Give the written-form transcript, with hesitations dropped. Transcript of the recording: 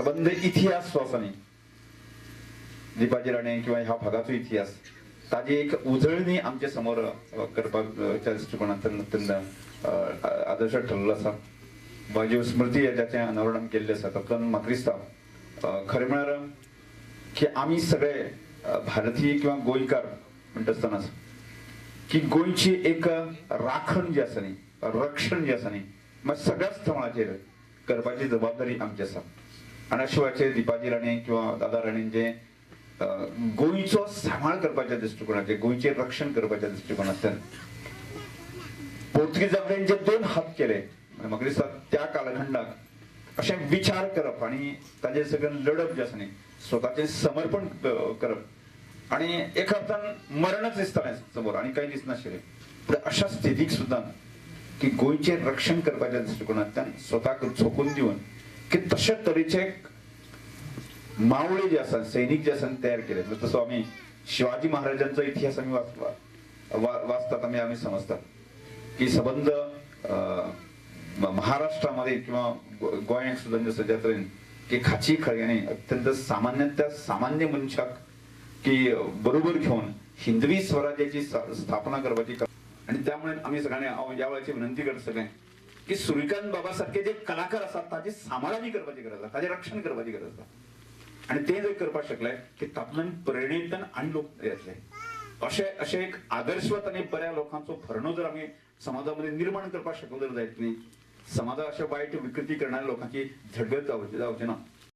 सबंद इतिहास जो आसा न्ही दीपाजी राणे किंवा ह्या भागाचो इतिहास ताजी एक उजळणी आमच्या समोर करपाक दृष्टिकोनांतल्यान अत्यंत आदर्श ठरलेलो आसा. ज्यो स्मृती जाचें अनावरण केल्लें आसा तातूंतल्यान म्हाका दिसता खरें म्हळ्यार की आमी सगळे भारतीय किंवा गोंयकार म्हणटा आसतनाच की गोंयची एक राखण जी आसा न्ही, रक्षण जे आसा न्ही मात सगळ्याच थळाचेर करपाची जबाबदारी आमची आसा. आनी अशे वेळाचेर दीपाजी राणे किंवा दादा राणेंचे गोंयचो सांबाळ करपाच्या दृश्टिकोनाचेर, गोंयचें रक्षण करपाच्या दृश्टिकोनांतल्यान पोर्तुगीजां कडेन जे दोन हात केले म्हाका दिसता त्या कालखंडाक अशें विचार करप आनी ताजे सगळें लढप जें आसा न्ही, स्वताचें समर्पण करप आनी एका अर्थान मरणच दिसतालें समोर आनी कांय दिसनाशिल्लें. पूण अशा स्थितीक सुद्दां की गोंयचें रक्षण करपाच्या दृश्टिकोनांतल्यान स्वताक झोकून दिवन की तशे तरेचे मावळे जे आसा, सैनिक जे आसा तयार केले. तसो आमी शिवाजी महाराजांचो इतिहास आमी वाचतात, आमी आमी समजतात की सबंद महाराष्ट्रामध्ये किंवा गोंयांक सुद्दां जसं ज्या तरेन की खाची खळग्यांनी अत्यंत सामान्य त्या सामान्य मनशाक की बरोबर घेवन हिंदवी स्वराज्याची स्थापना करपाची. आनी त्यामुळे आमी सगळ्यांनी हांव ह्या वेळाची विनंती करता सगळ्यांक की सूर्यकांत बाबा सारखे जे कलाकार आसात ताची सांबाळ आमी करपाची गरज आसा, ताचें रक्षण करपाची गरज आसा. आनी ते जर करपाक शकले की तातूंतल्यान प्रेरणेंतल्यान आनी लोक येतले. अशे अशे एक आदर्शवत आनी बऱ्या लोकांचो भरणो जर आमी समाजामध्ये निर्माण करपाक शकलो जर जायत न्ही, समाजात अशे वायट विकृती करणाऱ्या लोकांची झडगत जावची ना.